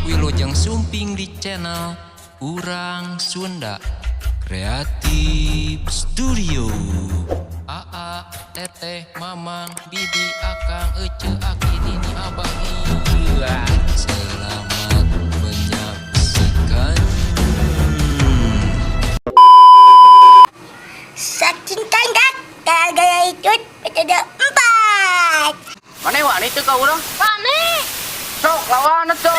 Wilujeng sumping di channel Urang Sunda Kreatif Studio. Aa, Teteh, Mamang, Bibi, Akang, Ece, Aki, Nini, Abah, iya. Selamat menyaksikan. Saking tanggap, gara-gara itu metode 4. Mana wani teu ka urang? Wani. Sok lawan atuh.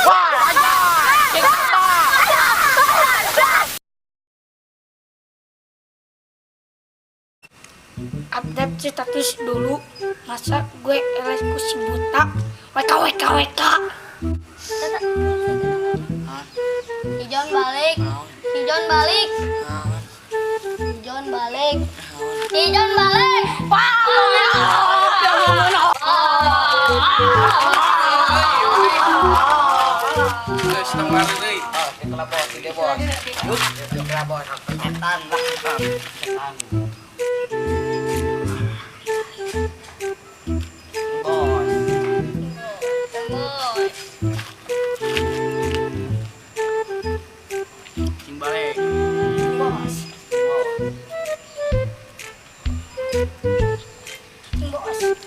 Wah, anjay, cing eta. Update status dulu, masa gue eleh ku si buta. WK WK WK. Si John balik. Si John balik. Si John balik. Si John balik. Geus tengah deui. Oh, kita lah bos, ini bos. Yuk, yuk lah bos, setan lah. Setan. Bos. Bos. Cing balik. Bos. Bos.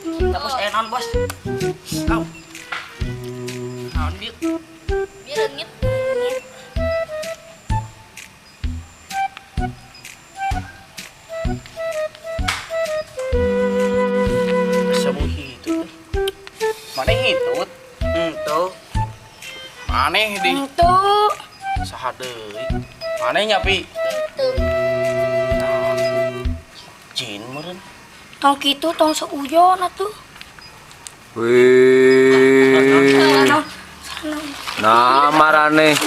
Kita bos, naon bos? Kau. Naon bieu? Dia leungit. Asa bu hitut. Maneh hitut? Tuh. Maneh di Itu saha deui? Maneh nya pi? Itu. Jin meureun. Tong kitu tong seujon atuh. Wih. Nah, maraneh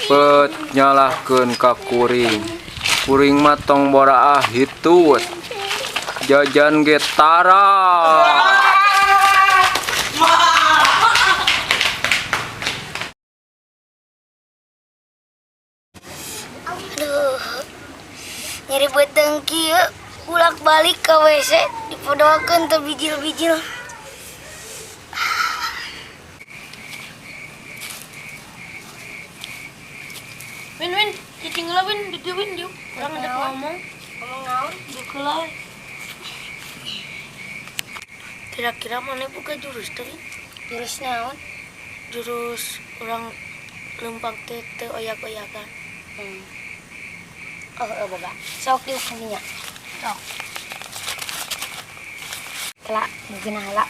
pet nyalahkeun ka kuring. Kuring mah tong boraah hitut. Jajan ge tara. Aduh, nyeri beuteung kieu, bolak-balik ke WC, dipodoakeun teu bijil-bijil. Win win, cicing lah win, di win diuk. Urang ada ngomong. Ngomong naon? Diuk lah. Kira-kira mana buka jurus teh? Win? Jurus naon? Jurus urang lempang teh teu oyak-oyakan. Oh, oh boga. Sok diuk nya. Sok. Kela, mungkin heula.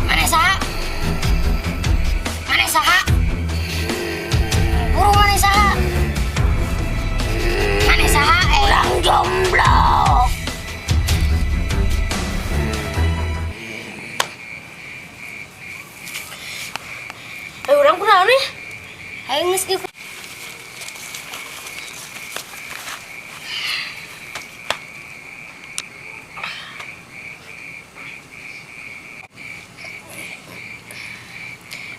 Mana saha? Mana saha? Buru mana saha? Mana saha? Urang jomblo. Eh urang kunaon nih? Ayo geus diuk.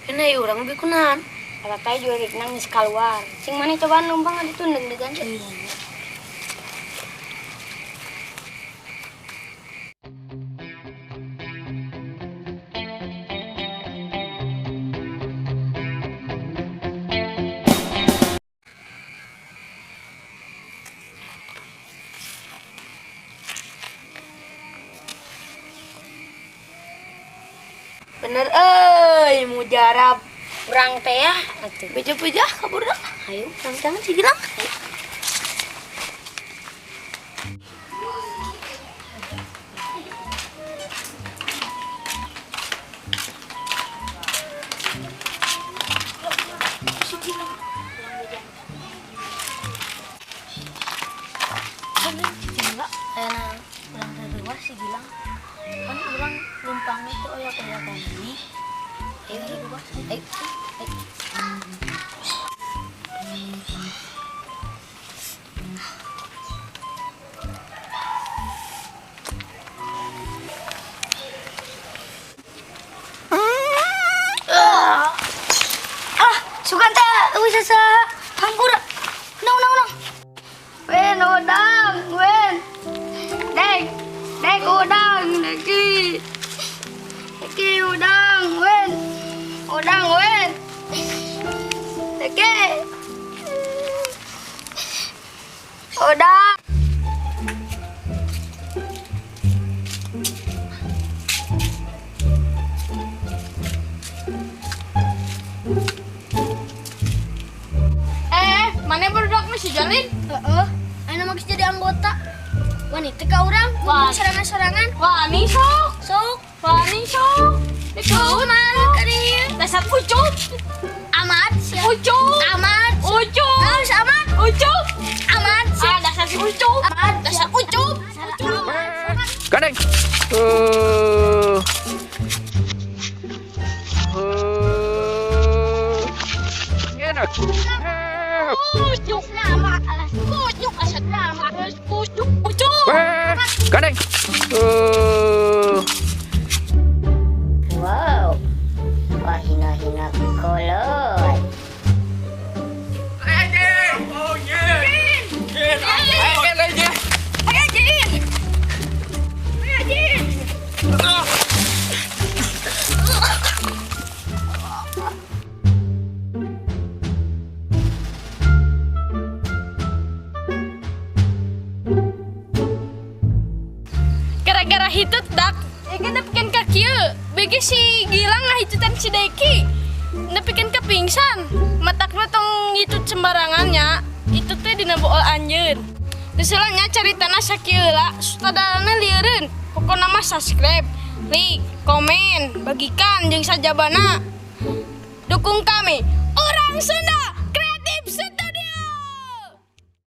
Ini urang lebih kunaon? Eta teh jurig nangis keluar. Cing mana cobaan numpang atuh deg-degan teh. Bener euy, mujarab. Urang teh ya atuh. Beja-beja kabur dah. Ayo. Jangan si Gilang. Si Gilang. Kan cicing enggak? Aya naon? Urang reuwas si Gilang. Kan urang lumpangnya teh oyak-oyakan ini. Ayo, ayo, ayo, ayo. Dek udang, Deki. Deki udang, wen. Udang, wen. Deki. Udang. Eh, mana barudak mah si Jalin? Heeh. Anu mah geus jadi anggota. Wanita ka urang, Wah. sorangan-sorangan. Wani sok, Sok, wani sok. sok mana ka dieu? Dasar ucup, Amat sia. ucup, Amat. ucup, Harus amat. ucup. Amat sia. Ah, dasar si ucup, Amat. dasar ucup. Gandeng. Enak. Ucup, Lama alas. ucup, asal lama. Ucup, ucup. Gandeng. Wow. Wah hina-hina kolot. Gara-gara hitut dak, ya nepikeun ka kieu. Bege si Gilang ngahitutan si Deki. Nepikeun ka pingsan. Matakna tong ngitut sembarangannya. Itu teh dina bool anjeun. Misalnya caritana sakieu lah, sutradarana lieureun. Pokona mah subscribe, like, komen, bagikan jeung sajabana. Dukung kami, Urang Sunda.